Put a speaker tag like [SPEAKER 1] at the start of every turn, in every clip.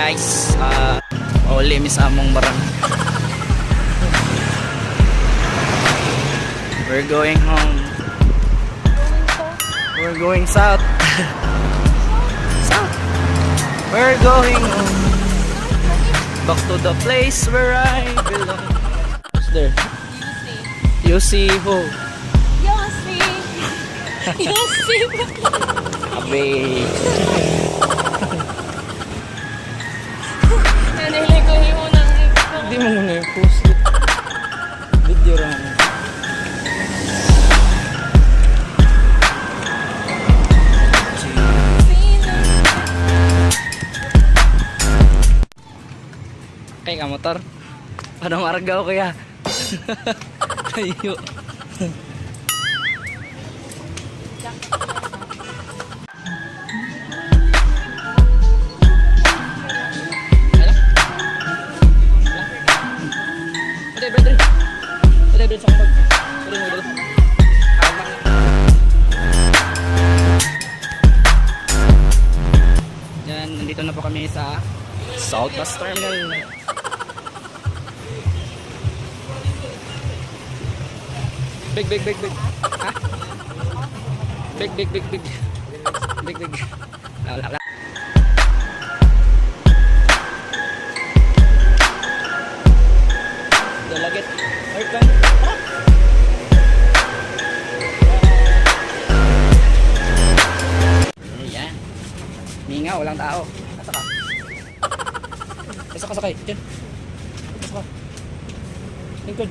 [SPEAKER 1] Guys, uli mi sa among barang. We're going home. We're going south. South. We're going home. Back to the place where I belong. Who's there? You see who?
[SPEAKER 2] Yossi! Yossi!
[SPEAKER 1] Abe.
[SPEAKER 2] Nanili ko yung unang ikaw.
[SPEAKER 1] Hindi mo muna yung post it. Video ra mo. Kay ka motor? Parang argaw kaya. Ayo. Ate, brother. Ate, brother, sa kapag. Sorry mo, brother. Yan, nandito na po kami sa South Bus Terminal. Big, big, big, big. Ha? Big, big, big, big. Big, big. Wala, wala. Dalagit. Aircon. Ah! Ayan. Minga, walang tao. Asa ka? Asa ka sakay? Diyan. Asa ka? Lingkod.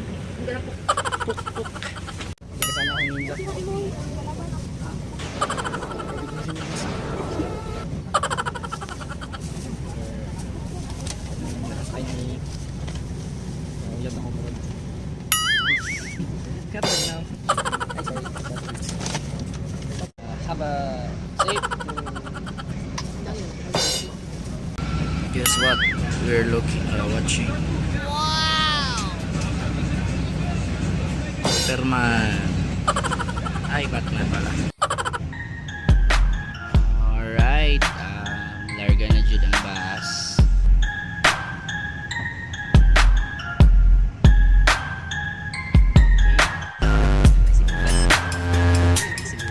[SPEAKER 1] Puk, puk. Hindi kasama akong ninja. Nakasakay ni. Ulan ako mo. Katag na. Ay, sorry. Have a safe. Guess what? We're looking, watching. Wow! Superman. Ay, Batman pala. Alright. Larga na jud ang bus. Okay. Sige.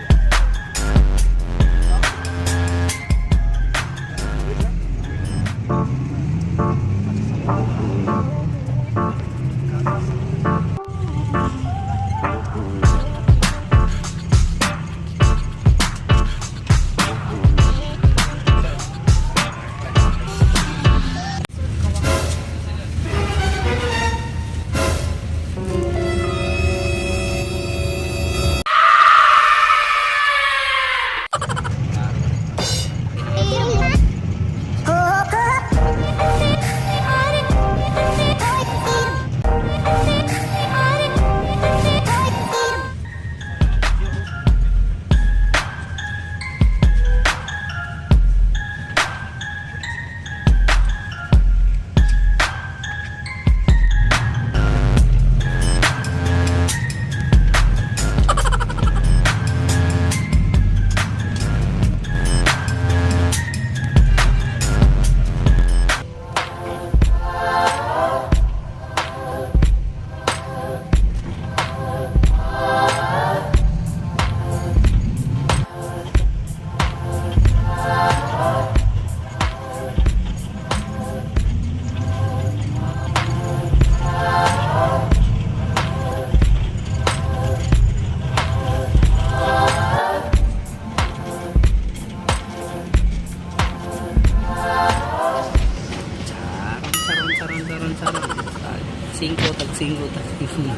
[SPEAKER 1] Charon, charon, charon, charon, charon. Singko, tag singko, tag singko.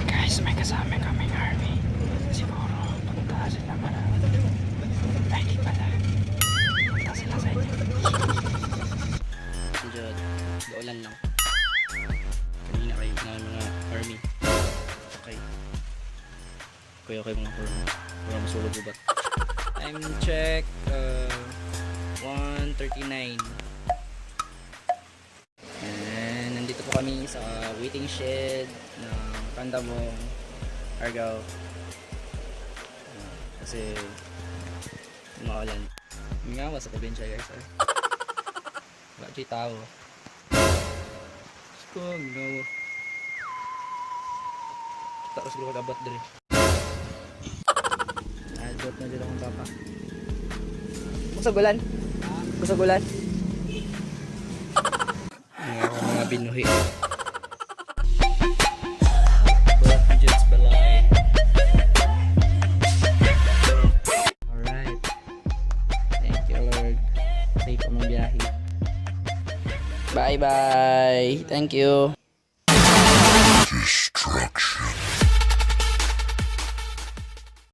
[SPEAKER 1] Guys, may kasama kaming army. Siguro, punta sila para. Ay, di pala. Punta sila sa inyo. Medyo gaulan lang. Kanina kayo na mga army. Okay. Okay, okay mga puro. Puro masulog ubat. Time check, 1:39. And nandito po kami sa waiting shed ng Candabong. Argao. Kasi maulan. Nga sa probinsya, guys, eh. Wala dyan tao. Diyos ko, mingaw. Kita ko siguro kagabot diri. Adot na dito akong papa. Kusog ulan? Kusog ulan? Mga ako mga binuhi. Budgets balay. Alright. Thank you, Lord. Safe ang biyahe. Bye-bye. Thank you.